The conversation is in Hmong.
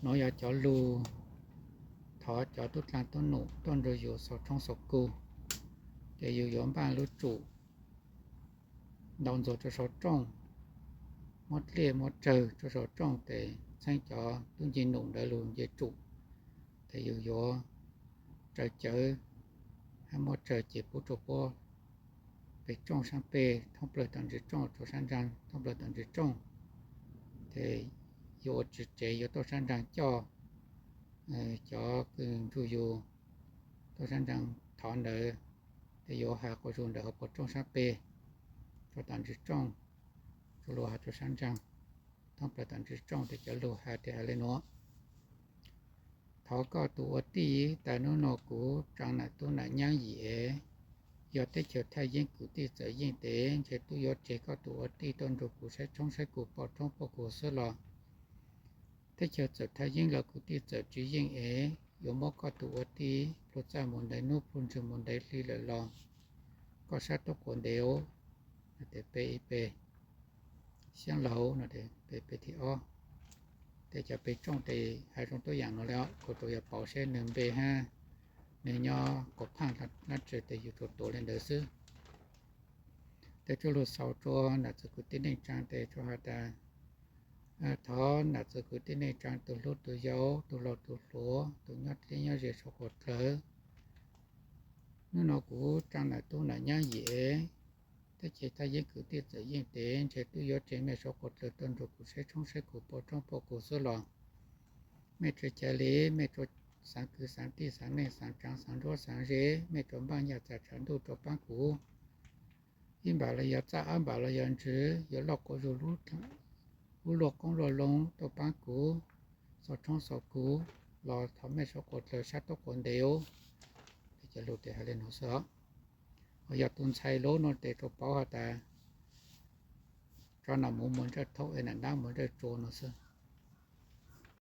Nuav yog cov lug thov cov tub dlaag tub num tuaj nrug yug xaus tshoob xaus kug, ces yug yuav npaaj lub tsum ntau ntxuag rua sau rooj, muab dlej muab tsawg rua sau rooj, tes txheeb cov tub nce num ntawd lug nce tsum, tes yug yuav raws cawv hab muab tsawg ces pub rua puab peg rooj saab peg thoob plawg tom ntsis rooj rua saab ntsaag thoob plawg tom ntsis rooj. Tes yuav ua tsi tsev yuav tuaj saab ntsaag coj cov kws nrug yug tuaj saab ntsaag thov ntawd, tes yuav has quas zug ntawm hauv paus rooj saab peg rua tom ntsis rooj, tsuas lug has rua saab ntsaag thoob plawg tom ntsis rooj. Tes cov lug has tes has le nuav: Thov koj tus ua tij, tas nub nua kuv tsaa nam tub nam nyaab yim es, yog teb chaws Thaj Yeeb kwv tij txawm yeej tes ntshe tub yuav tseg koj tus ua tij tuaj nrug kuv saib tshoob saib kug poj tshoob poj kug xwb los. Teb chaws txawm Thaj Yeeb los kwv tij txawm tsi yeej es, yuav muab koj tus ua tij plhu txaj mus ntev nub plhu ntswg mus ntev hli lawm los koj sab tuab quas ntev. Tes peb ib pe, Xyaab Laug no, peb peb thib ob. Tes cov peg rooj tes has zoo tuab yaam nuav le, kuv tsuas yog pauv seb nwg npe hab nwg nyob quas phaaj dlaab tsi tes yug tsuas tuav le ntawd xwb. Tes tsuas lug xaus rua nam txwv kwv tij neej tsaa tes tsuas has tas, thov nam txwv kwv tij neej tsaa tus hlub tus yau, tus laug tus hluas, tus nyob dleb nyob ze sau quas dlawg. Nub nua kuv tsaa nam tub nam nyaab yim es, teb chaws Thaj Yeeb kwv tij txawm yeej tes ntshe tub yuav tseg mej sau quas dlawg tuaj nrug kuv saib tshoob saib kug poj tshoob poj kug xwb los. Mej tsi cai le, mej tsuas xaav kwv xaav tij xaav neej xaav tsaav xaav nruab xaav ze, mej tsuas npaaj yaam txag tshav ntuj rua paab kuv. Ib npaam los yog txaj, ob npaam los yog ntsws, yuav loj quas zug lub luag qoob luag loo tuaj paab kuv xaus tshoob xaus kug los thov mej sau quas dlawg sab tuab quas ntev. Tes cov lug tes has le nuav xwb. Yog tus ntxhais lub nuav tes tsuas pauv has tas tso nam muv muas ntsawj thaub es nam ntab muas ntsawj tsua nuav xwb.